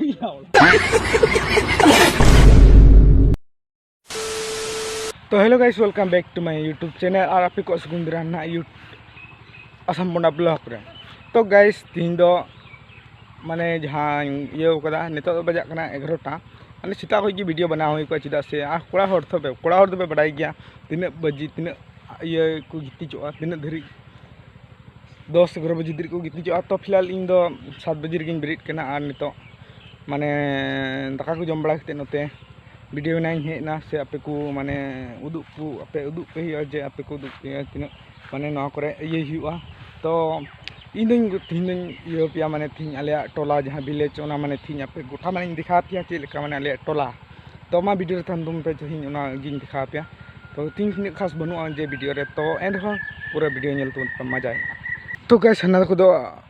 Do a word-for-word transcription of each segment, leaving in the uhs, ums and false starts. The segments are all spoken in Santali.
ᱛᱚ hello guys, welcome back to my YouTube channel ᱟᱨ ᱟᱯᱮ ᱠᱚᱣᱟᱜ ᱥᱩᱜᱩᱱ ᱫᱟᱨᱟ ᱱᱟᱦᱟᱜ ᱭᱩᱴ ᱟᱥᱟᱢ ᱵᱚᱱᱟ ᱵᱞᱚᱜ ᱨᱮ᱾ ᱛᱚ guys, ᱛᱮᱦᱮᱧ ᱫᱚ ᱢᱟᱱᱮ ᱡᱟᱦᱟᱸᱧ ᱤᱭᱟᱹ ᱠᱟᱫᱟ, ᱱᱤᱛᱚᱜ ᱫᱚ ᱵᱟᱡᱟᱜ ᱠᱟᱱᱟ ᱮᱜᱟᱨᱚᱴᱟ᱾ ᱢᱟᱱᱮ ᱥᱮᱛᱟᱜ ᱠᱷᱚᱱ ᱜᱮ ᱵᱷᱤᱰᱤᱭᱳ ᱵᱮᱱᱟᱣ ᱦᱩᱭ ᱠᱚᱜᱼᱟ, ᱪᱮᱫᱟᱜ ᱥᱮ ᱟᱨ ᱠᱚᱲᱟ ᱦᱚᱲ ᱛᱚᱵᱮ ᱠᱚᱲᱟ ᱦᱚᱲ ᱫᱚᱯᱮ ᱵᱟᱰᱟᱭ ᱜᱮᱭᱟ ᱛᱤᱱᱟᱹᱜ ᱵᱟᱡᱮ ᱛᱤᱱᱟᱹᱜ ᱤᱭᱟᱹ ᱠᱚ ᱜᱤᱛᱤᱡᱚᱜᱼᱟ, ᱛᱤᱱᱟᱹᱜ ᱫᱷᱟᱹᱨᱤᱡ ᱫᱚᱥ ᱮᱜᱟᱨᱚ ᱵᱟᱡᱮ ᱫᱷᱟᱹᱨᱤᱡ ᱠᱚ ᱜᱤᱛᱤᱡᱚᱜᱼᱟ᱾ ᱛᱚ ᱯᱷᱤᱞᱦᱟᱞ ᱤᱧ ᱫᱚ ᱥᱟᱛ ᱵᱟᱡᱮ ᱨᱮᱜᱮᱧ ᱵᱮᱨᱮᱫ ᱠᱟᱱᱟ ᱟᱨ ᱱᱤᱛᱚᱜ ᱢᱟᱱᱮ ᱫᱟᱠᱟ ᱠᱚ ᱡᱚᱢ ᱵᱟᱲᱟ ᱠᱟᱛᱮᱫ ᱱᱚᱛᱮ ᱵᱷᱤᱰᱤᱭᱳ ᱵᱮᱱᱟᱣᱤᱧ ᱦᱮᱡ ᱮᱱᱟ, ᱥᱮ ᱟᱯᱮ ᱠᱚ ᱢᱟᱱᱮ ᱩᱫᱩᱜ ᱠᱚ ᱟᱯᱮ ᱩᱫᱩᱜ ᱯᱮ ᱦᱩᱭᱩᱜᱼᱟ ᱡᱮ ᱟᱯᱮ ᱠᱚ ᱩᱫᱩᱜ ᱯᱮ ᱦᱩᱭᱩᱜᱼᱟ ᱛᱤᱱᱟᱹᱜ ᱢᱟᱱᱮ ᱱᱚᱣᱟ ᱠᱚᱨᱮ ᱤᱭᱟᱹᱭ ᱦᱩᱭᱩᱜᱼᱟ᱾ ᱛᱚ ᱤᱧ ᱫᱚᱧ ᱛᱮᱦᱮᱧ ᱫᱚᱧ ᱤᱭᱟᱹ ᱯᱮᱭᱟ, ᱢᱟᱱᱮ ᱛᱮᱦᱮᱧ ᱟᱞᱮᱭᱟᱜ ᱴᱚᱞᱟ ᱡᱟᱦᱟᱸ ᱵᱷᱤᱞᱮᱡᱽ, ᱚᱱᱟ ᱢᱟᱱᱮ ᱛᱮᱦᱮᱧ ᱟᱯᱮ ᱜᱚᱴᱟ ᱢᱟᱱᱮᱧ ᱫᱮᱠᱷᱟᱣ ᱯᱮᱭᱟ ᱪᱮᱫ ᱞᱮᱠᱟ ᱢᱟᱱᱮ ᱟᱞᱮᱭᱟᱜ ᱴᱚᱞᱟ᱾ ᱛᱚ ᱢᱟ ᱵᱷᱤᱰᱤᱭᱳ ᱨᱮ ᱛᱟᱦᱮᱱ ᱛᱟᱵᱚᱱ ᱯᱮ, ᱛᱮᱦᱮᱧ ᱚᱱᱟᱜᱤᱧ ᱫᱮᱠᱷᱟᱣ ᱯᱮᱭᱟ᱾ ᱛᱚ ᱛᱮᱦᱮᱧ ᱛᱤᱱᱟᱹᱜ ᱠᱷᱟᱥ ᱵᱟᱹᱱᱩᱜᱼᱟ ᱡᱮ ᱵᱷᱤᱰᱤᱭᱳ ᱨᱮ, ᱛᱚ ᱮᱱᱨᱮᱦᱚᱸ ᱯᱩᱨᱟᱹ ᱵᱷᱤᱰᱤᱭᱳ ᱧᱮᱞ ᱛᱟᱵᱚᱱ ᱯᱮ, ᱢᱟᱡᱟᱭ᱾ ᱛᱚ guys, ᱦᱟᱱᱟ ᱠᱚᱫᱚ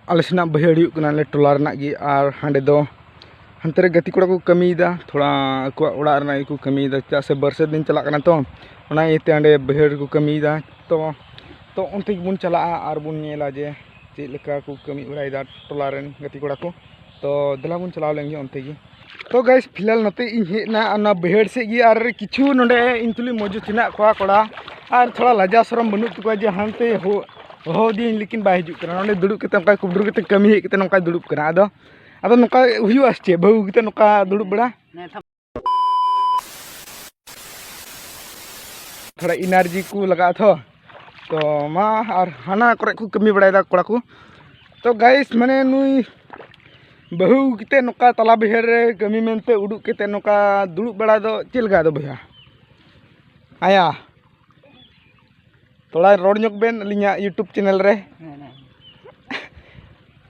ᱟᱞᱮ ᱥᱮᱱᱟᱜ ᱵᱟᱹᱭᱦᱟᱹᱲ ᱦᱩᱭᱩᱜ ᱠᱟᱱᱟ, ᱟᱞᱮ ᱴᱚᱞᱟ ᱨᱮᱱᱟᱜ ᱜᱮ, ᱟᱨ ᱦᱟᱸᱰᱮ ᱫᱚ ᱦᱟᱱᱛᱮ ᱨᱮ ᱜᱟᱛᱮ ᱠᱚᱲᱟ ᱠᱚ ᱠᱟᱹᱢᱤᱭᱮᱫᱟ, ᱛᱷᱚᱲᱟ ᱟᱠᱚᱣᱟᱜ ᱚᱲᱟᱜ ᱨᱮᱱᱟᱜ ᱜᱮᱠᱚ ᱠᱟᱹᱢᱤᱭᱮᱫᱟ, ᱪᱮᱫᱟᱜ ᱥᱮ ᱵᱟᱹᱨᱥᱟᱹ ᱫᱤᱱ ᱪᱟᱞᱟᱜ ᱠᱟᱱᱟ ᱛᱚ, ᱚᱱᱟ ᱤᱭᱟᱹᱛᱮ ᱦᱟᱸᱰᱮ ᱵᱟᱹᱭᱦᱟᱹᱲ ᱨᱮᱠᱚ ᱠᱟᱹᱢᱤᱭᱮᱫᱟ᱾ ᱛᱚ ᱛᱚ ᱚᱱᱛᱮ ᱜᱮᱵᱚᱱ ᱪᱟᱞᱟᱜᱼᱟ ᱟᱨ ᱵᱚᱱ ᱧᱮᱞᱟ ᱡᱮ ᱪᱮᱫ ᱞᱮᱠᱟ ᱠᱚ ᱠᱟᱹᱢᱤ ᱵᱟᱲᱟᱭᱮᱫᱟ ᱴᱚᱞᱟ ᱨᱮᱱ ᱜᱟᱛᱮ ᱠᱚᱲᱟ ᱠᱚ᱾ ᱛᱚ ᱫᱮᱞᱟ ᱵᱚᱱ ᱪᱟᱞᱟᱣ ᱞᱮᱱ ᱜᱮ ᱚᱱᱛᱮ ᱜᱮ᱾ ᱛᱚ guys, ᱯᱷᱤᱞᱦᱟᱞ ᱱᱚᱛᱮ ᱤᱧ ᱦᱮᱡ ᱮᱱᱟ ᱚᱱᱟ ᱵᱟᱹᱭᱦᱟᱹᱲ ᱥᱮᱫ ᱜᱮ, ᱟᱨ ᱠᱤᱪᱷᱩ ᱱᱚᱰᱮ ᱤᱧ ᱛᱩᱞᱩᱡ ᱢᱚᱡᱩᱫ ᱦᱮᱱᱟᱜ ᱠᱚᱣᱟ ᱠᱚᱲᱟ, ᱟᱨ ᱛᱷᱚᱲᱟ ᱞᱟᱡᱟᱣ ᱥᱚᱨᱚᱢ ᱵᱟᱹᱱᱩᱜ ᱛᱟᱠᱚᱣᱟ ᱡᱮ ᱦᱟᱱᱛᱮ ᱦᱚ- ᱦᱚᱦᱚ ᱟᱹᱫᱤᱭᱟᱹᱧ, ᱞᱮᱠᱤᱱ ᱵᱟᱭ ᱦᱤᱡᱩᱜ ᱠᱟᱱᱟ᱾ ᱱᱚᱰᱮ ᱫᱩᱲᱩᱵ ᱠᱟᱛᱮ ᱚᱱᱠᱟ ᱠᱩᱵᱰᱩᱨ ᱠᱟᱛᱮ ᱠᱟᱹᱢᱤ ᱦᱮᱡ ᱠᱟᱛᱮ ᱱᱚᱝᱠᱟᱭ ᱫᱩᱲᱩᱵ ᱠᱟᱱᱟ᱾ ᱟᱫᱚ ᱟᱫᱚ ᱱᱚᱝᱠᱟ ᱦᱩᱭᱩᱜᱼᱟ ᱥᱮ ᱪᱮᱫ, ᱵᱟᱹᱦᱩ ᱠᱟᱛᱮ ᱱᱚᱝᱠᱟ ᱫᱩᱲᱩᱵ ᱵᱟᱲᱟ? ᱛᱷᱚᱲᱟ ᱮᱱᱟᱨᱡᱤ ᱠᱚ ᱞᱟᱜᱟᱜᱼᱟ ᱛᱷᱚ᱾ ᱛᱚ ᱢᱟ, ᱟᱨ ᱦᱟᱱᱟ ᱠᱚᱨᱮ ᱠᱚ ᱠᱟᱹᱢᱤ ᱵᱟᱲᱟᱭᱮᱫᱟ ᱠᱚᱲᱟ ᱠᱚ᱾ ᱛᱚ guys, ᱢᱟᱱᱮ ᱱᱩᱭ ᱵᱟᱹᱦᱩ ᱠᱟᱛᱮ ᱱᱚᱝᱠᱟ ᱛᱟᱞᱟ ᱵᱟᱹᱭᱦᱟᱹᱲ ᱨᱮ ᱠᱟᱹᱢᱤ ᱢᱮᱱᱛᱮ ᱩᱰᱩᱠ ᱠᱟᱛᱮ ᱱᱚᱝᱠᱟ ᱫᱩᱲᱩᱵ ᱵᱟᱲᱟ ᱫᱚ ᱪᱮᱫ ᱞᱮᱠᱟ ᱫᱚ ᱵᱚᱭᱦᱟ? ᱟᱭᱟ, ᱛᱷᱚᱲᱟ ᱨᱚᱲ ᱧᱚᱜ ᱵᱮᱱ ᱟᱹᱞᱤᱧᱟᱜ YouTube ᱪᱮᱱᱮᱞ ᱨᱮ᱾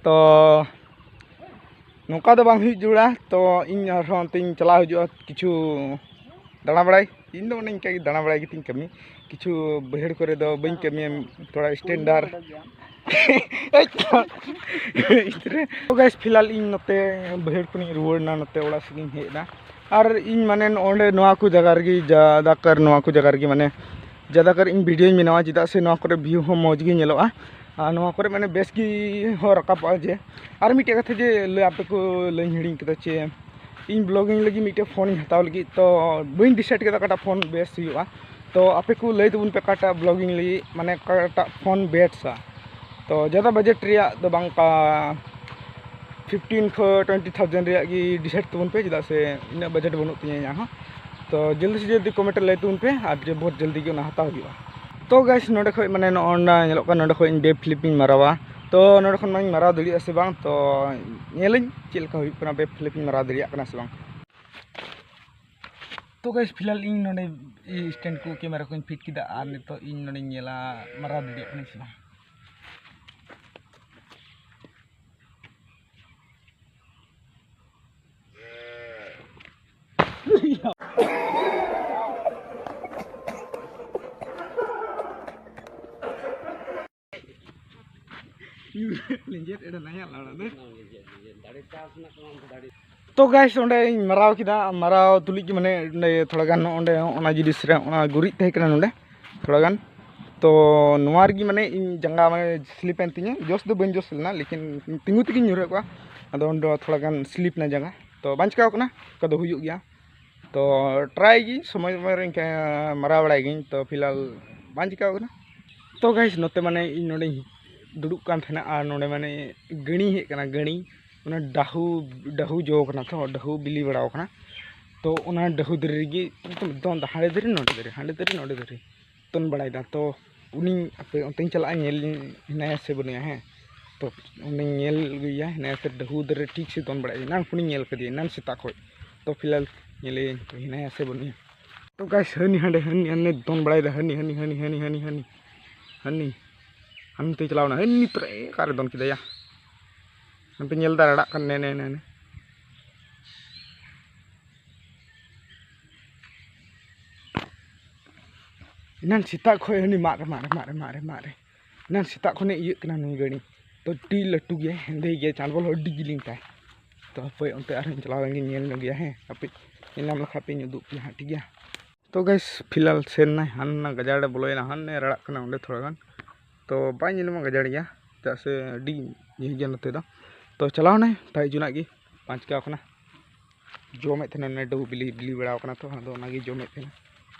ᱛᱚ ᱱᱚᱝᱠᱟ ᱫᱚ ᱵᱟᱝ ᱦᱩᱭᱩᱜ ᱡᱟᱹᱨᱩᱲᱟ᱾ ᱛᱚ ᱤᱧ ᱟᱨᱦᱚᱸ ᱚᱱᱛᱮᱧ ᱪᱟᱞᱟᱣ ᱦᱤᱡᱩᱜᱼᱟ ᱠᱤᱪᱷᱩ ᱫᱟᱬᱟ ᱵᱟᱲᱟᱭ᱾ ᱤᱧ ᱫᱚ ᱚᱱᱮ ᱤᱱᱠᱟᱹ ᱜᱮ ᱫᱟᱬᱟ ᱵᱟᱲᱟᱭ ᱜᱮᱛᱤᱧ ᱠᱟᱹᱢᱤ, ᱠᱤᱪᱷᱩ ᱵᱟᱹᱭᱦᱟᱹᱲ ᱠᱚᱨᱮ ᱫᱚ ᱵᱟᱹᱧ ᱠᱟᱹᱢᱤᱭᱟ, ᱛᱷᱚᱲᱟ ᱥᱴᱮᱱᱰᱟᱨ᱾ ᱛᱚ guys, ᱯᱷᱤᱞᱦᱟᱞ ᱤᱧ ᱱᱚᱛᱮ ᱵᱟᱹᱭᱦᱟᱹᱲ ᱠᱷᱚᱱᱤᱧ ᱨᱩᱣᱟᱹᱲ ᱮᱱᱟ, ᱱᱚᱛᱮ ᱚᱲᱟᱜ ᱥᱮᱫ ᱤᱧ ᱦᱮᱡ ᱮᱱᱟ᱾ ᱟᱨ ᱤᱧ ᱢᱟᱱᱮ ᱱᱚᱰᱮ ᱱᱚᱣᱟ ᱠᱚ ᱡᱟᱭᱜᱟ ᱨᱮᱜᱮ, ᱡᱟᱫᱟᱠᱟᱨ ᱱᱚᱣᱟ ᱠᱚ ᱡᱟᱭᱜᱟ ᱨᱮᱜᱮ ᱢᱟᱱᱮ ᱡᱟᱫᱟᱠᱟᱨ ᱤᱧ ᱵᱷᱤᱰᱤᱭᱳᱧ ᱵᱮᱱᱟᱣᱟ, ᱪᱮᱫᱟᱜ ᱥᱮ ᱱᱚᱣᱟ ᱠᱚᱨᱮ ᱵᱷᱤᱭᱩ ᱦᱚᱸ ᱢᱚᱡᱽ ᱜᱮ ᱧᱮᱞᱚᱜᱼᱟ᱾ ᱟᱨ ᱱᱚᱣᱟ ᱠᱚᱨᱮ ᱢᱟᱱᱮ ᱵᱮᱥ ᱜᱮ ᱦᱚᱸ ᱨᱟᱠᱟᱵᱚᱜᱼᱟ᱾ ᱡᱮ ᱟᱨ ᱢᱤᱫᱴᱮᱡ ᱠᱟᱛᱷᱟ ᱡᱮ ᱞᱟᱹᱭ ᱟᱯᱮ ᱠᱚ ᱞᱟᱹᱭ ᱦᱤᱲᱤᱧ ᱠᱮᱫᱟ, ᱡᱮ ᱤᱧ ᱵᱞᱚᱜᱤᱝ ᱞᱟᱹᱜᱤᱫ ᱢᱤᱫᱴᱮᱡ ᱯᱷᱳᱱ ᱤᱧ ᱦᱟᱛᱟᱣ ᱞᱟᱹᱜᱤᱫ, ᱛᱚ ᱵᱟᱹᱧ ᱰᱤᱥᱟᱭᱤᱰ ᱠᱮᱫᱟ ᱚᱠᱟᱴᱟᱜ ᱯᱷᱳᱱ ᱵᱮᱥ ᱦᱩᱭᱩᱜᱼᱟ᱾ ᱛᱚ ᱟᱯᱮ ᱠᱚ ᱞᱟᱹᱭ ᱛᱟᱵᱚᱱ ᱯᱮ ᱚᱠᱟᱴᱟᱜ ᱵᱞᱚᱜᱤᱝ ᱞᱟᱹᱜᱤᱫ ᱢᱟᱱᱮ ᱚᱠᱟᱴᱟᱜ ᱯᱷᱳᱱ ᱵᱮᱥᱟ᱾ ᱛᱚ ᱡᱟᱫᱟ ᱵᱟᱡᱮᱴ ᱨᱮᱭᱟᱜ ᱫᱚ ᱵᱟᱝ, ᱚᱱᱠᱟ ᱯᱷᱤᱯᱴᱤᱱ ᱠᱷᱚᱱ ᱴᱩᱭᱮᱱᱴᱤ ᱛᱷᱟᱣᱡᱮᱱᱰ ᱨᱮᱭᱟᱜ ᱜᱮ ᱰᱤᱥᱟᱭᱤᱰ ᱛᱟᱵᱚᱱ ᱯᱮ, ᱪᱮᱫᱟᱜ ᱥᱮ ᱤᱱᱟᱹᱜ ᱵᱟᱡᱮᱴ ᱵᱟᱹᱱᱩᱜ ᱛᱤᱧᱟᱹ ᱤᱧᱟᱹᱜ ᱦᱚᱸ᱾ ᱛᱚ ᱡᱚᱞᱫᱤ ᱥᱮ ᱡᱚᱞᱫᱤ ᱠᱚᱢᱮᱱᱴ ᱨᱮ ᱞᱟᱹᱭ ᱛᱟᱵᱚᱱ ᱯᱮ, ᱟᱨ ᱡᱮ ᱵᱚᱦᱩᱛ ᱡᱚᱞᱫᱤ ᱜᱮ ᱚᱱᱟ ᱦᱟᱛᱟᱣ ᱦᱩᱭᱩᱜᱼᱟ᱾ ᱛᱚ ᱜᱟᱭᱥ, ᱱᱚᱰᱮ ᱠᱷᱚᱡ ᱢᱟᱱᱮ ᱱᱚᱜᱼᱚ ᱱᱟ ᱧᱮᱞᱚᱜ ᱠᱟᱱᱟ, ᱱᱚᱰᱮ ᱠᱷᱚᱡ ᱤᱧ ᱵᱮᱠ ᱯᱷᱞᱤᱯ ᱤᱧ ᱢᱟᱨᱟᱣᱟ᱾ ᱛᱚ ᱱᱚᱰᱮ ᱠᱷᱚᱱ ᱢᱟᱧ ᱢᱟᱨᱟᱣ ᱫᱟᱲᱮᱭᱟᱜᱼᱟ ᱥᱮ ᱵᱟᱝ, ᱛᱚ ᱧᱮᱞᱟᱹᱧ ᱪᱮᱫ ᱞᱮᱠᱟ ᱦᱩᱭᱩᱜ ᱠᱟᱱᱟ, ᱵᱮᱠ ᱯᱷᱞᱤᱯ ᱤᱧ ᱢᱟᱨᱟᱣ ᱫᱟᱲᱮᱭᱟᱜ ᱠᱟᱱᱟ ᱥᱮ ᱵᱟᱝ᱾ ᱛᱚ ᱜᱟᱭᱥ, ᱯᱷᱤᱞᱦᱟᱞ ᱤᱧ ᱱᱚᱰᱮ ᱥᱴᱮᱱᱰ ᱠᱚ ᱠᱮᱢᱮᱨᱟ ᱠᱚᱧ ᱯᱷᱤᱴ ᱠᱮᱫᱟ, ᱟᱨ ᱱᱤᱛᱚᱜ ᱤᱧ ᱱᱚᱰᱮᱧ ᱧᱮᱞᱟ ᱢᱟᱨᱟᱣ ᱫᱟᱲᱮᱭᱟᱜ ᱠᱟᱹᱱᱟᱹᱧ ᱥᱮ ᱵᱟᱝ᱾ ᱞᱮᱸᱡᱮᱫ ᱮᱲᱮ ᱱᱟᱭᱟ ᱞᱟᱲᱟ ᱫᱚ᱾ ᱛᱚ ᱜᱟᱭᱥ, ᱚᱸᱰᱮᱧ ᱢᱟᱨᱟᱣ ᱠᱮᱫᱟ, ᱢᱟᱨᱟᱣ ᱛᱩᱞᱩᱡ ᱜᱮ ᱢᱟᱱᱮ ᱚᱸᱰᱮ ᱛᱷᱚᱲᱟ ᱜᱟᱱ ᱚᱸᱰᱮ ᱚᱱᱟ ᱡᱤᱱᱤᱥ ᱨᱮ ᱚᱱᱟ ᱜᱩᱨᱤᱡ ᱛᱟᱦᱮᱸ ᱠᱟᱱᱟ ᱱᱚᱰᱮ ᱛᱷᱚᱲᱟ ᱜᱟᱱ᱾ ᱛᱚ ᱱᱚᱣᱟ ᱨᱮᱜᱮ ᱢᱟᱱᱮ ᱤᱧ ᱡᱟᱸᱜᱟ ᱢᱟᱱᱮ ᱥᱞᱤᱯ ᱮᱱ ᱛᱤᱧᱟᱹ, ᱡᱚᱥ ᱫᱚ ᱵᱟᱹᱧ ᱡᱚᱥ ᱞᱮᱱᱟ, ᱞᱮᱠᱤᱱ ᱛᱤᱸᱜᱩ ᱛᱮᱜᱮᱧ ᱧᱩᱨᱦᱟᱹᱜ ᱠᱚᱜᱼᱟ᱾ ᱟᱫᱚ ᱚᱸᱰᱮ ᱛᱷᱚᱲᱟ ᱜᱟᱱ ᱥᱞᱤᱯ ᱮᱱᱟ ᱡᱟᱸᱜᱟ, ᱛᱚ ᱵᱟᱝ ᱪᱤᱠᱟᱹᱣ ᱠᱟᱱᱟ, ᱚᱱᱠᱟ ᱫᱚ ᱦᱩᱭᱩᱜ ᱜᱮᱭᱟ᱾ ᱛᱚ ᱴᱨᱟᱭ ᱜᱤᱧ, ᱥᱚᱢᱚᱭ ᱥᱚᱢᱚᱭ ᱨᱮ ᱤᱱᱠᱟᱹ ᱢᱟᱨᱟᱣ ᱵᱟᱲᱟᱭ ᱜᱤᱧ, ᱛᱚ ᱯᱷᱤᱞᱦᱟᱞ ᱵᱟᱝ ᱪᱤᱠᱟᱹᱣ ᱠᱟᱱᱟ᱾ ᱛᱚ ᱜᱟᱭᱥ, ᱱᱚᱛᱮ ᱢᱟᱱᱮ ᱤᱧ ᱱᱚᱰᱮᱧ ᱫᱩᱲᱩᱵ ᱠᱟᱱ ᱛᱟᱦᱮᱱᱟ, ᱟᱨ ᱱᱚᱰᱮ ᱢᱟᱱᱮ ᱜᱟᱹᱲᱤ ᱦᱮᱡ ᱠᱟᱱᱟ, ᱜᱟᱹᱲᱤ, ᱚᱱᱟ ᱰᱟᱹᱦᱩ, ᱰᱟᱹᱦᱩ ᱡᱚ ᱠᱟᱱᱟ, ᱛᱚ ᱰᱟᱹᱦᱩ ᱵᱤᱞᱤ ᱵᱟᱲᱟᱣ ᱠᱟᱱᱟ᱾ ᱛᱚ ᱚᱱᱟ ᱰᱟᱹᱦᱩ ᱫᱟᱨᱮ ᱨᱮᱜᱮ ᱮᱠᱫᱚᱢ ᱫᱚᱱ ᱫᱟ, ᱦᱟᱸᱰᱮ ᱫᱟᱨᱮ ᱱᱚᱰᱮ ᱫᱟᱨᱮ, ᱦᱟᱸᱰᱮ ᱫᱟᱨᱮ ᱱᱚᱰᱮ ᱫᱟᱨᱮ ᱫᱚᱱ ᱵᱟᱲᱟᱭᱮᱫᱟ᱾ ᱛᱚ ᱩᱱᱤᱧ ᱦᱟᱯᱮ ᱚᱱᱛᱮᱧ ᱪᱟᱞᱟᱜᱼᱟ, ᱧᱮᱞ ᱦᱮᱱᱟᱭᱟ ᱥᱮ ᱵᱟᱹᱱᱩᱭᱟ, ᱦᱮᱸ᱾ ᱛᱚ ᱩᱱᱤᱧ ᱧᱮᱞ ᱟᱹᱜᱩᱭᱮᱭᱟ, ᱦᱮᱱᱟᱭᱟ ᱥᱮ ᱰᱟᱹᱦᱩ ᱫᱟᱨᱮ ᱴᱷᱤᱠ ᱥᱮ ᱫᱚᱱ ᱵᱟᱲᱟᱭᱮᱫᱟ, ᱮᱱᱟᱱ ᱠᱷᱚᱱᱤᱧ ᱧᱮᱞ ᱠᱟᱫᱮᱭᱟ, ᱮᱱᱟᱱ ᱥᱮᱛᱟᱜ ᱠᱷᱚᱱ᱾ ᱛᱚ ᱯᱷᱤᱞᱦᱟᱞ ᱧᱮᱞᱮᱭᱟᱹᱧ ᱦᱮᱱᱟᱭᱟ ᱥᱮ ᱵᱟᱹᱱᱩᱭᱟ᱾ ᱛᱚ ᱜᱟᱭᱥ, ᱦᱟᱹᱱᱤ ᱦᱟᱸᱰᱮ, ᱦᱟᱹᱱᱤ ᱦᱟᱱᱮ ᱫᱚᱱ ᱵᱟᱲᱟᱭᱮᱫᱟ, ᱦᱟᱹᱱᱤ, ᱦᱟᱹᱱᱤ, ᱦᱟᱹᱱᱤ᱾ ᱦᱟᱱᱛᱮ ᱪᱟᱞᱟᱣᱱᱟ, ᱦᱟᱹᱱᱤ ᱛᱚᱨᱮ ᱚᱠᱟᱨᱮ ᱫᱚᱱ ᱠᱮᱫᱟᱭᱟ? ᱦᱟᱱᱛᱮ ᱧᱮᱞ ᱫᱟ, ᱨᱟᱲᱟᱜ ᱠᱟᱱ, ᱱᱮ, ᱱᱮ, ᱱᱮ, ᱱᱮ᱾ ᱮᱱᱟᱱ ᱥᱮᱛᱟᱜ ᱠᱷᱚᱱ ᱦᱟᱹᱱᱤ ᱢᱟᱫ ᱨᱮ, ᱢᱟᱫ ᱨᱮ, ᱢᱟᱫ ᱨᱮ, ᱢᱟᱫ ᱨᱮ, ᱢᱟᱫ ᱨᱮ᱾ ᱮᱱᱟᱱ ᱥᱮᱛᱟᱜ ᱠᱷᱚᱱᱮ ᱤᱭᱟᱹᱜ ᱠᱟᱱᱟ ᱱᱩᱭ ᱜᱟᱹᱲᱤ᱾ ᱛᱚ ᱟᱹᱰᱤ ᱞᱟᱹᱴᱩ ᱜᱮᱭᱟᱭ, ᱦᱮᱸᱫᱮ ᱜᱮᱭᱟᱭ, ᱪᱟᱸᱫ ᱵᱚᱞ ᱦᱚᱸ ᱟᱹᱰᱤ ᱡᱤᱞᱤᱧ ᱛᱟᱭ᱾ ᱛᱚ ᱦᱟᱯᱳᱭ ᱚᱱᱛᱮ ᱟᱨᱦᱚᱸᱧ ᱪᱟᱞᱟᱣ ᱞᱮᱱ ᱜᱮ, ᱧᱮᱞ ᱧᱚᱜ ᱜᱮᱭᱟ, ᱦᱮᱸ, ᱦᱟᱯᱮ ᱧᱮᱞ ᱧᱟᱢ ᱞᱮᱠᱷᱟᱱ ᱯᱮᱧ ᱩᱫᱩᱜ ᱯᱮᱭᱟ ᱦᱟᱸᱜ, ᱴᱷᱤᱠ ᱜᱮᱭᱟ? ᱛᱚ ᱜᱟᱭᱥ, ᱯᱷᱤᱞᱦᱟᱞ ᱥᱮᱱ ᱱᱟᱭ, ᱦᱟᱱᱟ ᱜᱟᱡᱟᱲ ᱨᱮ ᱵᱚᱞᱚᱭᱮᱱᱟ, ᱦᱟᱱᱮ ᱨᱟᱲᱟᱜ ᱠᱟᱱᱟ ᱚᱸᱰᱮ ᱛᱷᱚᱲᱟ ᱜᱟᱱ᱾ ᱛᱚ ᱵᱟᱭ ᱧᱮᱞ ᱧᱟᱢᱚᱜ ᱜᱟᱡᱟᱲ ᱜᱮᱭᱟ, ᱪᱮᱫᱟᱜ ᱥᱮ ᱟᱹᱰᱤ ᱧᱤᱨ ᱜᱮᱭᱟ ᱱᱚᱛᱮ ᱫᱚ᱾ ᱛᱚ ᱪᱟᱞᱟᱣ ᱮᱱᱟᱭ ᱛᱟᱭ ᱡᱩᱱᱟᱜ ᱜᱮ ᱯᱟᱸᱪ ᱠᱟᱣ ᱠᱟᱱᱟ, ᱡᱚᱢᱮᱫ ᱛᱟᱦᱮᱱᱟ ᱚᱱᱮ ᱰᱟᱹᱣ ᱵᱤᱞᱤ, ᱵᱤᱞᱤ ᱵᱟᱲᱟᱣ ᱠᱟᱱᱟ, ᱛᱚ ᱟᱫᱚ ᱚᱱᱟᱜᱮ ᱡᱚᱢᱮᱫ ᱛᱟᱦᱮᱱᱟ᱾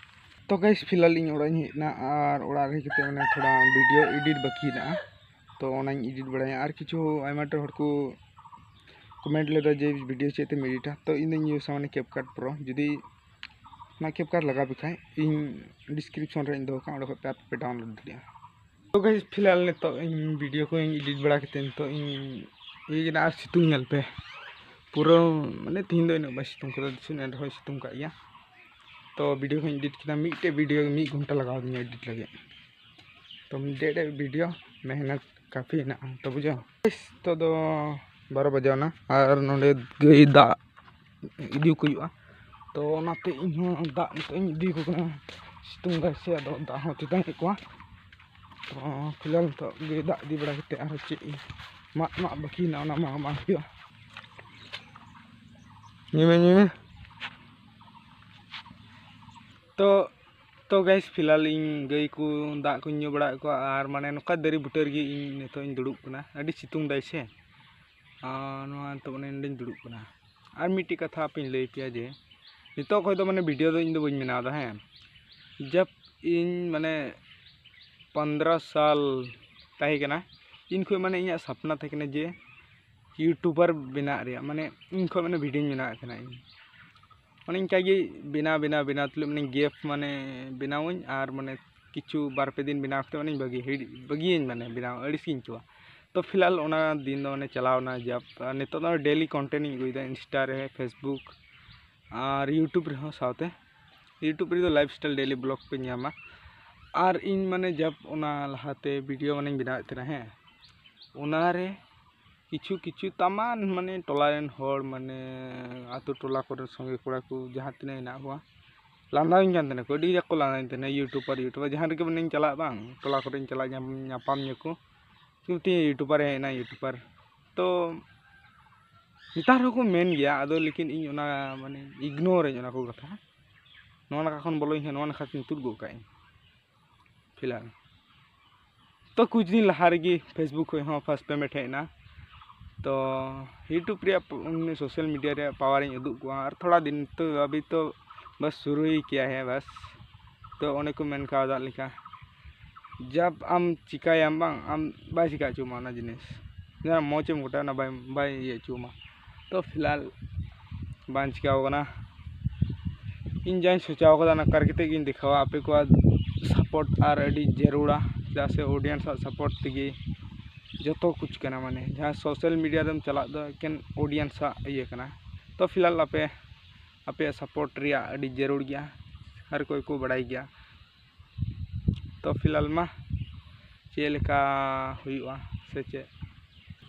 ᱛᱚ ᱜᱟᱭᱤᱥ, ᱯᱷᱤᱞᱦᱟᱞ ᱤᱧ ᱚᱲᱟᱜ ᱤᱧ ᱦᱮᱡ ᱮᱱᱟ ᱟᱨ ᱚᱲᱟᱜ ᱨᱮ ᱦᱮᱡ ᱠᱟᱛᱮ ᱢᱟᱱᱮ ᱛᱷᱚᱲᱟ ᱵᱷᱤᱰᱤᱭᱳ ᱮᱰᱤᱴ ᱵᱟᱹᱠᱤ ᱦᱮᱱᱟᱜᱼᱟ, ᱛᱚ ᱚᱱᱟᱧ ᱮᱰᱤᱴ ᱵᱟᱲᱟᱭᱟ᱾ ᱟᱨ ᱠᱤᱪᱷᱩ ᱟᱭᱢᱟ ᱰᱷᱮᱨ ᱦᱚᱲ ᱠᱚ ᱠᱚᱢᱮᱱᱴ ᱞᱮᱫᱟ ᱡᱮ ᱵᱷᱤᱰᱤᱭᱳ ᱪᱮᱫ ᱛᱮᱢ ᱮᱰᱤᱴᱟ, ᱛᱚ ᱤᱧ ᱫᱚᱧ ᱤᱭᱩᱡᱟ ᱢᱟᱱᱮ ᱠᱮᱯᱠᱟᱴ ᱯᱨᱳ᱾ ᱡᱩᱫᱤ ᱚᱱᱟ ᱠᱮᱯᱠᱟᱴ ᱞᱟᱜᱟᱣ ᱯᱮ ᱠᱷᱟᱡ, ᱤᱧ ᱰᱤᱥᱠᱨᱤᱯᱥᱚᱱ ᱨᱮᱧ ᱫᱚᱦᱚ ᱠᱟᱜᱼᱟ, ᱚᱸᱰᱮ ᱠᱷᱚᱡ ᱯᱮ ᱟᱯᱮ ᱯᱮ ᱰᱟᱣᱩᱱᱞᱳᱰ ᱫᱟᱲᱮᱭᱟᱜᱼᱟ᱾ ᱛᱚ ᱜᱟᱭᱤᱥ, ᱯᱷᱤᱞᱦᱟᱞ ᱱᱤᱛᱚᱜ ᱤᱧ ᱵᱷᱤᱰᱤᱭᱳ ᱠᱚᱧ ᱮᱰᱤᱴ ᱵᱟᱲᱟ ᱠᱟᱛᱮᱫ ᱱᱤᱛᱚᱜ ᱤᱧ ᱤᱭᱟᱹ ᱠᱮᱫᱟ᱾ ᱟᱨ ᱥᱤᱛᱩᱝ ᱧᱮᱞ ᱯᱮ, ᱯᱩᱨᱟᱹ ᱢᱟᱱᱮ ᱛᱤᱦᱤᱧ ᱫᱚ ᱤᱱᱟᱹᱜ ᱵᱟᱭ ᱥᱤᱛᱩᱝ ᱠᱟᱫᱟ, ᱫᱤᱥᱚᱢ ᱮᱱ ᱨᱮᱦᱚᱸᱭ ᱥᱤᱛᱩᱝ ᱠᱟᱜ ᱜᱮᱭᱟ᱾ ᱛᱚ ᱵᱷᱤᱰᱤᱭᱳ ᱠᱚᱧ ᱮᱰᱤᱴ ᱠᱮᱫᱟ, ᱢᱤᱫᱴᱮᱡ ᱵᱷᱤᱰᱤᱭᱳ ᱜᱮ ᱢᱤᱫ ᱜᱷᱚᱱᱴᱟ ᱞᱟᱜᱟᱣ ᱫᱤᱧᱟ ᱮᱰᱤᱴ ᱞᱟᱹᱜᱤᱫ᱾ ᱛᱚ ᱢᱤᱫᱴᱮᱡ ᱢᱤᱫᱴᱮᱡ ᱵᱷᱤᱰᱤᱭᱳ ᱢᱮᱦᱱᱚᱛ ᱠᱟᱯᱷᱤ ᱦᱮᱱᱟᱜᱼᱟ, ᱛᱚ ᱵᱩᱡᱷᱟᱹᱣ᱾ ᱜᱟᱭᱤᱥ, ᱱᱤᱛᱚᱜ ᱫᱚ ᱵᱟᱨᱚ ᱵᱟᱡᱟᱣ ᱮᱱᱟ ᱟᱨ ᱱᱚᱰᱮ ᱜᱟᱹᱭ ᱫᱟᱜ ᱤᱫᱤ ᱠᱚ ᱦᱩᱭᱩᱜᱼᱟ᱾ ᱛᱚ ᱚᱱᱟᱛᱮ ᱤᱧ ᱦᱚᱸ ᱫᱟᱜ ᱱᱤᱛᱚᱜ ᱤᱧ ᱤᱫᱤ ᱟᱠᱚ ᱠᱟᱱᱟ, ᱥᱤᱛᱩᱝ ᱫᱟᱭ ᱥᱮ, ᱟᱫᱚ ᱫᱟᱜ ᱦᱚᱸ ᱛᱮᱛᱟᱝ ᱮᱫ ᱠᱚᱣᱟ᱾ ᱛᱚ ᱯᱷᱤᱞᱦᱟᱞ ᱱᱤᱛᱚᱜ ᱜᱟᱹᱭ ᱫᱟᱜ ᱤᱫᱤ ᱵᱟᱲᱟ ᱠᱟᱛᱮᱫ ᱟᱨᱦᱚᱸ ᱪᱮᱫ ᱤᱧ ᱢᱟᱜ ᱢᱟᱜ ᱵᱟᱹᱠᱤ ᱦᱮᱱᱟᱜᱼᱟ, ᱚᱱᱟ ᱢᱟᱜ ᱢᱟᱜ ᱦᱩᱭᱩᱜᱼᱟ᱾ ᱧᱩᱭ ᱢᱮ, ᱧᱩᱭ ᱢᱮ᱾ ᱛᱚ ᱛᱚ ᱜᱟᱭᱤᱥ, ᱯᱷᱤᱞᱦᱟᱞ ᱤᱧ ᱜᱟᱹᱭ ᱠᱚ ᱫᱟᱜ ᱠᱚᱧ ᱧᱩ ᱵᱟᱲᱟᱣᱟᱫ ᱠᱚᱣᱟ ᱟᱨ ᱢᱟᱱᱮ ᱱᱚᱝᱠᱟ ᱫᱟᱨᱮ ᱵᱩᱴᱟᱹ ᱨᱮᱜᱮ ᱤᱧ ᱱᱤᱛᱚᱜ ᱤᱧ ᱫᱩᱲᱩᱵ ᱠᱟᱱᱟ᱾ ᱟᱹᱰᱤ ᱥᱤᱛᱩᱝ ᱫᱟᱭ ᱥᱮ, ᱟᱨ ᱱᱚᱣᱟ ᱱᱤᱛᱚᱜ ᱢᱟᱱᱮ ᱱᱚᱸᱰᱮᱧ ᱫᱩᱲᱩᱵ ᱠᱟᱱᱟ᱾ ᱟᱨ ᱢᱤᱫᱴᱮᱡ ᱠᱟᱛᱷᱟ ᱟᱯᱮᱧ ᱞᱟᱹᱭ ᱟᱯᱮᱭᱟ ᱡᱮ ᱱᱤᱛᱚᱜ ᱠᱷᱚᱡ ᱫᱚ ᱢᱟᱱᱮ ᱵᱷᱤᱰᱤᱭᱳ ᱫᱚ ᱤᱧ ᱫᱚ ᱵᱟᱹᱧ ᱵᱮᱱᱟᱣ ᱮᱫᱟ, ᱦᱮᱸ᱾ ᱡᱟᱵ ᱤᱧ ᱢᱟᱱᱮ ᱯᱚᱱᱫᱽᱨᱚ ᱥᱟᱞ ᱛᱟᱦᱮᱸ ᱠᱟᱱᱟ, ᱤᱧ ᱠᱷᱚᱡ ᱢᱟᱱᱮ ᱤᱧᱟᱹᱜ ᱥᱟᱯᱱᱟ ᱛᱟᱦᱮᱸ ᱠᱟᱱᱟ ᱡᱮ ᱤᱭᱩᱴᱩᱵᱟᱨ ᱵᱮᱱᱟᱜ ᱨᱮᱭᱟᱜ, ᱢᱟᱱᱮ ᱤᱧ ᱠᱷᱚᱡ ᱢᱟᱱᱮ ᱵᱷᱤᱰᱤᱭᱳᱧ ᱵᱮᱱᱟᱣᱮᱫ ᱛᱟᱦᱮᱱᱟ ᱤᱧ᱾ ᱚᱱᱮ ᱤᱱᱠᱟ ᱜᱮ ᱵᱮᱱᱟᱣ, ᱵᱮᱱᱟᱣ, ᱵᱮᱱᱟᱣ ᱛᱩᱞᱩᱡ ᱢᱟᱱᱮ ᱜᱮᱯ ᱢᱟᱱᱮ ᱵᱮᱱᱟᱣᱟᱹᱧ ᱟᱨ ᱢᱟᱱᱮ ᱠᱤᱪᱷᱩ ᱵᱟᱨ ᱯᱮ ᱫᱤᱱ ᱵᱮᱱᱟᱣ ᱠᱟᱛᱮ ᱢᱟᱱᱮᱧ ᱵᱟᱹᱜᱤ, ᱦᱤᱲ-, ᱵᱟᱹᱜᱤᱭᱟᱹᱧ, ᱢᱟᱱᱮ ᱵᱮᱱᱟᱣ ᱟᱹᱲᱤᱥ ᱜᱤᱧ ᱟᱹᱭᱠᱟᱹᱣᱟ᱾ ᱛᱚ ᱯᱷᱤᱞᱦᱟᱞ ᱚᱱᱟ ᱫᱤᱱ ᱫᱚ ᱢᱟᱱᱮ ᱪᱟᱞᱟᱣᱱᱟ ᱡᱟᱵ, ᱟᱨ ᱱᱤᱛᱚᱜ ᱫᱚ ᱰᱮᱞᱤ ᱠᱚᱱᱴᱮᱱᱴ ᱤᱧ ᱟᱹᱜᱩᱭᱮᱫᱟ ᱤᱱᱥᱴᱟ ᱨᱮ, ᱯᱷᱮᱥᱵᱩᱠ ᱟᱨ ᱤᱭᱩᱴᱩᱵᱽ ᱨᱮᱦᱚᱸ᱾ ᱥᱟᱶᱛᱮ ᱤᱭᱩᱴᱩᱵᱽ ᱨᱮᱫᱚ ᱞᱟᱭᱤᱯᱷ ᱥᱴᱟᱭᱤᱞ ᱰᱮᱞᱤ ᱵᱞᱚᱜᱽ ᱯᱮ ᱧᱟᱢᱟ᱾ ᱟᱨ ᱤᱧ ᱢᱟᱱᱮ ᱡᱟᱵ ᱚᱱᱟ ᱞᱟᱦᱟᱛᱮ ᱵᱷᱤᱰᱤᱭᱳ ᱢᱟᱱᱮᱧ ᱵᱮᱱᱟᱣᱮᱫ ᱛᱟᱦᱮᱱᱟ, ᱦᱮᱸ, ᱚᱱᱟᱨᱮ ᱠᱤᱪᱷᱩ ᱠᱤᱪᱷᱩ ᱛᱟᱢᱟᱱ ᱢᱟᱱᱮ ᱴᱚᱞᱟ ᱨᱮᱱ ᱦᱚᱲ, ᱢᱟᱱᱮ ᱟᱛᱳ ᱴᱚᱞᱟ ᱠᱚᱨᱮᱱ ᱥᱚᱸᱜᱮ ᱠᱚᱲᱟ ᱠᱚ ᱡᱟᱦᱟᱸ ᱛᱤᱱᱟᱹᱜ ᱦᱮᱱᱟᱜ ᱠᱚᱣᱟ, ᱞᱟᱸᱫᱟᱣᱟᱹᱧ ᱠᱟᱱ ᱛᱟᱦᱮᱱᱟ ᱠᱚ, ᱟᱹᱰᱤ ᱠᱟᱡᱟᱠ ᱠᱚ ᱞᱟᱸᱫᱟᱣᱟᱹᱧ ᱛᱟᱦᱮᱱᱟ᱾ ᱤᱭᱩᱴᱩᱵᱟᱨ, ᱤᱭᱩᱴᱩᱵᱟᱨ ᱡᱟᱦᱟᱸ ᱨᱮᱜᱮ ᱢᱟᱱᱮᱧ ᱪᱟᱞᱟᱜ, ᱵᱟᱝ, ᱴᱚᱞᱟ ᱠᱚᱨᱮᱧ ᱪᱟᱞᱟᱜ, ᱧᱟᱢ, ᱧᱟᱯᱟᱢ ᱧᱟᱠᱚ, ᱪᱮᱫ ᱢᱤᱫᱴᱤᱡ ᱤᱭᱩᱴᱩᱵᱟᱨᱮ ᱦᱮᱡ ᱮᱱᱟ, ᱤᱭᱩᱴᱩᱵᱟᱨ᱾ ᱛᱚ ᱱᱮᱛᱟᱨ ᱦᱚᱸᱠᱚ ᱢᱮᱱ ᱜᱮᱭᱟ, ᱟᱫᱚ ᱞᱮᱠᱤᱱ ᱤᱧ ᱚᱱᱟ ᱢᱟᱱᱮ ᱤᱜᱽᱱᱳᱨᱟᱹᱧ ᱚᱱᱟ ᱠᱚ ᱠᱟᱛᱷᱟ᱾ ᱱᱚᱣᱟ ᱱᱟᱠᱷᱟ ᱠᱷᱚᱱ ᱵᱚᱞᱚᱧ ᱠᱷᱟᱱ ᱱᱚᱣᱟ ᱱᱟᱠᱷᱟ ᱛᱮᱧ ᱛᱩᱫ ᱜᱚᱫ ᱠᱟᱜ ᱟᱹᱧ ᱯᱷᱤᱞᱦᱟᱞ᱾ ᱛᱚ ᱠᱩᱪ ᱫᱤᱱ ᱞᱟᱦᱟ ᱨᱮᱜᱮ Facebook ᱠᱷᱚᱱ ᱦᱚᱸ first payment ᱦᱮᱡ ᱮᱱᱟ᱾ ᱛᱚ YouTube ᱨᱮᱭᱟᱜ ᱯ-, ᱩᱱᱤ social media ᱨᱮᱭᱟᱜ power ᱤᱧ ᱩᱫᱩᱜ ᱠᱚᱣᱟ, ᱟᱨ ᱛᱷᱚᱲᱟ ᱫᱤᱱ ᱛᱚ ᱟᱵᱷᱤ ᱛᱚ ᱵᱟᱥ ᱥᱩᱨᱩ ᱦᱤ ᱠᱤᱭᱟ ᱦᱮ ᱵᱟᱥ᱾ ᱛᱚ ᱚᱱᱮ ᱠᱚ ᱢᱮᱱ ᱠᱟᱣᱫᱟ ᱞᱮᱠᱟ, ᱡᱟᱵ ᱟᱢ ᱪᱤᱠᱟᱭᱟᱢ ᱵᱟᱝ, ᱟᱢ ᱵᱟᱭ ᱪᱤᱠᱟ ᱦᱚᱪᱚ ᱟᱢᱟ ᱚᱱᱟ ᱡᱤᱱᱤᱥ᱾ ᱡᱟᱦᱟᱸ ᱢᱚᱡᱽ ᱮᱢ ᱜᱚᱴᱟᱭᱟ ᱚᱱᱟ ᱵᱟᱭ, ᱵᱟᱭ ᱤᱭᱟᱹ ᱦᱚᱪᱚ ᱟᱢᱟ᱾ ᱛᱚ ᱯᱷᱤᱞᱦᱟᱞ ᱵᱟᱝ ᱪᱤᱠᱟᱣ ᱠᱟᱱᱟ᱾ ᱤᱧ ᱡᱟᱧ ᱥᱚᱪᱟᱣ ᱠᱟᱫᱟ ᱚᱱᱟ ᱠᱟᱨ ᱠᱟᱛᱮ ᱜᱤᱧ ᱫᱮᱠᱷᱟᱣᱟ᱾ ᱟᱯᱮ ᱠᱚᱣᱟᱜ support ᱟᱨ ᱟᱹᱰᱤ ᱡᱟᱹᱨᱩᱲᱟ, ᱪᱮᱫᱟᱜ ᱥᱮ audience ᱟᱜ support ᱛᱮᱜᱮ ᱡᱚᱛᱚ ᱠᱩᱪ ᱠᱟᱱᱟ᱾ ᱢᱟᱱᱮ ᱡᱟᱦᱟᱸ social media ᱨᱮᱢ ᱪᱟᱞᱟᱜ ᱫᱚ ᱮᱠᱮᱱ audience ᱟᱜ ᱤᱭᱟᱹ ᱠᱟᱱᱟ᱾ ᱛᱚ ᱯᱷᱤᱞᱦᱟᱞ ᱟᱯᱮ, ᱟᱯᱮᱭᱟᱜ support ᱨᱮᱭᱟᱜ ᱟᱹᱰᱤ ᱡᱟᱹᱨᱩᱲ ᱜᱮᱭᱟ, ᱦᱟᱨ ᱠᱚᱭ ᱠᱚ ᱵᱟᱲᱟᱭ ᱜᱮᱭᱟ᱾ ᱛᱚ ᱯᱷᱤᱞᱦᱟᱞ ᱢᱟ ᱪᱮᱫ ᱞᱮᱠᱟ ᱦᱩᱭᱩᱜᱼᱟ ᱥᱮ ᱪᱮᱫ?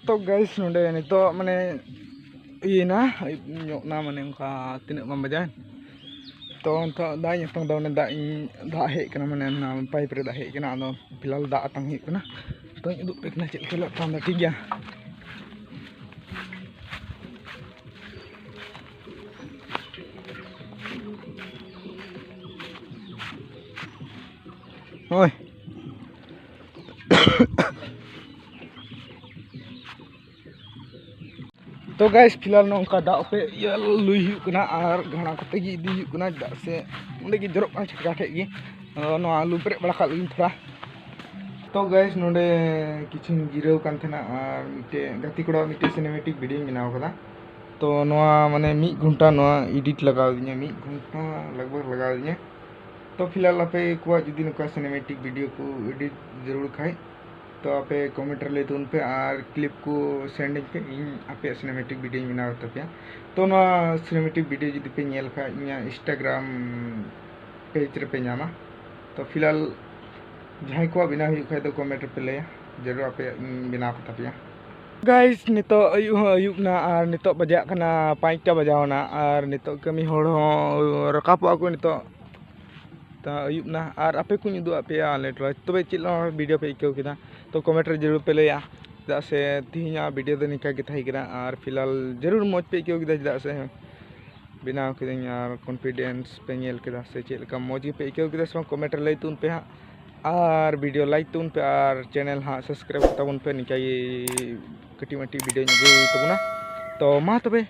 ᱛᱚ guys, ᱱᱚᱰᱮ ᱱᱤᱛᱚᱜ ᱢᱟᱱᱮ ᱤᱭᱟᱹᱭᱮᱱᱟ, ᱟᱹᱭᱩᱵ ᱧᱚᱜ ᱱᱟ, ᱢᱟᱱᱮ ᱚᱱᱠᱟ ᱛᱤᱱᱟᱹᱜ ᱵᱟᱝ ᱵᱟᱡᱟᱣᱮᱱ᱾ ᱛᱚ ᱱᱤᱛᱚᱜ ᱫᱟᱜ ᱤᱧ ᱚᱴᱟᱝ ᱫᱟ, ᱚᱱᱮ ᱫᱟᱜ ᱤᱧ, ᱫᱟᱜ ᱦᱮᱡ ᱠᱟᱱᱟ, ᱢᱟᱱᱮ ᱚᱱᱟ pipe ᱨᱮ ᱫᱟᱜ ᱦᱮᱡ ᱠᱟᱱᱟ᱾ ᱟᱫᱚ ᱯᱷᱤᱞᱦᱟᱞ ᱫᱟᱜ ᱟᱛᱟᱝ ᱦᱩᱭᱩᱜ ᱠᱟᱱᱟ᱾ ᱛᱚᱧ ᱩᱫᱩᱜ ᱯᱮ ᱠᱟᱱᱟ ᱪᱮᱫ ᱞᱮᱠᱟ ᱞᱮ ᱟᱛᱟᱝ ᱫᱟ, ᱴᱷᱤᱠ ᱜᱮᱭᱟ? ᱦᱳᱭ᱾ ᱛᱚ guys, ᱯᱷᱤᱞᱦᱟᱞ ᱱᱚᱝᱠᱟ ᱫᱟᱜ ᱯᱮ ᱤᱭᱟᱹ ᱞᱩᱭ ᱦᱩᱭᱩᱜ ᱠᱟᱱᱟ ᱟᱨ ᱜᱷᱟᱲᱟ ᱠᱚᱛᱮ ᱜᱮ ᱤᱫᱤ ᱦᱩᱭᱩᱜ ᱠᱟᱱᱟ, ᱪᱮᱫᱟᱜ ᱥᱮ ᱚᱸᱰᱮ ᱜᱮ ᱡᱚᱨᱚᱜ ᱠᱟᱱᱟ ᱪᱷᱟᱴᱠᱟ ᱴᱷᱮᱡ ᱜᱮ᱾ ᱟᱫᱚ ᱱᱚᱣᱟ ᱞᱩ ᱯᱮᱨᱮᱡ ᱵᱟᱲᱟ ᱠᱟᱜ ᱞᱟᱹᱜᱤᱫ ᱛᱷᱚᱲᱟ᱾ ᱛᱚ guys, ᱱᱚᱰᱮ ᱠᱤᱪᱷᱩᱧ ᱡᱤᱨᱟᱹᱣ ᱠᱟᱱ ᱛᱟᱦᱮᱱᱟ ᱟᱨ ᱢᱤᱫᱴᱮᱡ ᱜᱟᱛᱮ ᱠᱚᱲᱟᱣᱟᱜ ᱢᱤᱫᱴᱮᱡ cinematic videoᱧ ᱵᱮᱱᱟᱣ ᱠᱟᱫᱟ᱾ ᱛᱚ ᱱᱚᱣᱟ ᱢᱟᱱᱮ ᱢᱤᱫ ᱜᱷᱚᱱᱴᱟ ᱱᱚᱣᱟ edit ᱞᱟᱜᱟᱣ ᱫᱤᱧᱟ, ᱢᱤᱫ ᱜᱷᱚᱱᱴᱟ ᱞᱟᱜᱽ ᱵᱷᱟᱜᱽ ᱞᱟᱜᱟᱣ ᱫᱤᱧᱟ᱾ ᱛᱚ ᱯᱷᱤᱞᱦᱟᱞ ᱟᱯᱮ ᱠᱚᱣᱟᱜ ᱡᱩᱫᱤ ᱱᱚᱝᱠᱟ cinematic video ᱠᱚ edit ᱡᱟᱹᱨᱩᱲ ᱠᱷᱟᱡ, ᱛᱚ ᱟᱯᱮ comment ᱨᱮ ᱞᱟᱹᱭ ᱛᱟᱵᱚᱱ ᱯᱮ ᱟᱨ clip ᱠᱚ send ᱟᱹᱧ ᱯᱮ, ᱤᱧ ᱟᱯᱮᱭᱟᱜ cinematic videoᱧ ᱵᱮᱱᱟᱣ ᱛᱟᱯᱮᱭᱟ᱾ ᱛᱚ ᱱᱚᱣᱟ cinematic video ᱡᱩᱫᱤ ᱯᱮ ᱧᱮᱞ ᱠᱷᱟᱡ, ᱤᱧᱟᱹᱜ Instagram page ᱨᱮᱯᱮ ᱧᱟᱢᱟ᱾ ᱛᱚ ᱯᱷᱤᱞᱦᱟᱞ ᱡᱟᱦᱟᱸᱭ ᱠᱚᱣᱟᱜ ᱵᱮᱱᱟᱣ ᱦᱩᱭᱩᱜ ᱠᱷᱟᱡ ᱫᱚ comment ᱨᱮᱯᱮ ᱞᱟᱹᱭᱟ, ᱡᱟᱹᱨᱩᱲ ᱟᱯᱮᱭᱟᱜ ᱤᱧ ᱵᱮᱱᱟᱣ ᱠᱟᱛᱟ ᱯᱮᱭᱟ᱾ Guys, ᱱᱤᱛᱚᱜ ᱟᱹᱭᱩᱵ ᱦᱚᱸ ᱟᱹᱭᱩᱵ ᱱᱟ ᱟᱨ ᱱᱤᱛᱚᱜ ᱵᱟᱡᱟᱜ ᱠᱟᱱᱟ ᱯᱟᱸᱪᱴᱟ ᱵᱟᱡᱟᱣ ᱱᱟ, ᱟᱨ ᱱᱤᱛᱚᱜ ᱠᱟᱹᱢᱤ ᱦᱚᱲ ᱦᱚᱸ ᱨᱟᱠᱟᱵᱚᱜᱼᱟ ᱠᱚ ᱱᱤᱛᱚᱜ᱾ ᱛᱚ ᱟᱹᱭᱩᱵ ᱱᱟ ᱟᱨ ᱟᱯᱮ ᱠᱚᱧ ᱩᱫᱩᱜ ᱟᱫ ᱯᱮᱭᱟ ᱟᱞᱮ ᱴᱚᱞᱟ᱾ ᱛᱚᱵᱮ ᱪᱮᱫ ᱞᱮᱠᱟ video ᱯᱮ ᱟᱹᱭᱠᱟᱹᱣ ᱠᱮᱫᱟ? ᱛᱚ comment ᱨᱮ ᱡᱟᱹᱨᱩᱲ ᱯᱮ ᱞᱟᱹᱭᱟ, ᱪᱮᱫᱟᱜ ᱥᱮ ᱛᱮᱦᱮᱧᱟᱜ video ᱫᱚ ᱱᱤᱝᱠᱟ ᱜᱮ ᱛᱟᱦᱮᱸ ᱠᱟᱱᱟ᱾ ᱟᱨ ᱯᱷᱤᱞᱦᱟᱞ ᱡᱟᱹᱨᱩᱲ ᱢᱚᱡᱽ ᱯᱮ ᱟᱹᱭᱠᱟᱹᱣ ᱠᱮᱫᱟ, ᱪᱮᱫᱟᱜ ᱥᱮ ᱵᱮᱱᱟᱣ ᱠᱤᱫᱟᱹᱧ ᱟᱨ confidence ᱯᱮ ᱧᱮᱞ ᱠᱮᱫᱟ ᱥᱮ ᱪᱮᱫ ᱞᱮᱠᱟ, ᱢᱚᱡᱽ ᱜᱮᱯᱮ ᱟᱹᱭᱠᱟᱹᱣ ᱠᱮᱫᱟ ᱥᱮ ᱵᱟᱝ, comment ᱨᱮ ᱞᱟᱹᱭ ᱛᱟᱵᱚᱱ ᱯᱮ ᱦᱟᱸᱜ᱾ ᱟᱨ video like ᱛᱟᱵᱚᱱ ᱯᱮ ᱟᱨ channel ᱦᱟᱸᱜ subscribe ᱛᱟᱵᱚᱱ ᱯᱮ᱾ ᱱᱤᱝᱠᱟ ᱜᱮ ᱠᱟᱹᱴᱤᱡ ᱢᱟᱹᱴᱤᱡ video ᱧᱚᱜ ᱟᱹᱜᱩ ᱛᱟᱵᱚᱱᱟ᱾ ᱛᱚ ᱢᱟ ᱛᱚᱵᱮ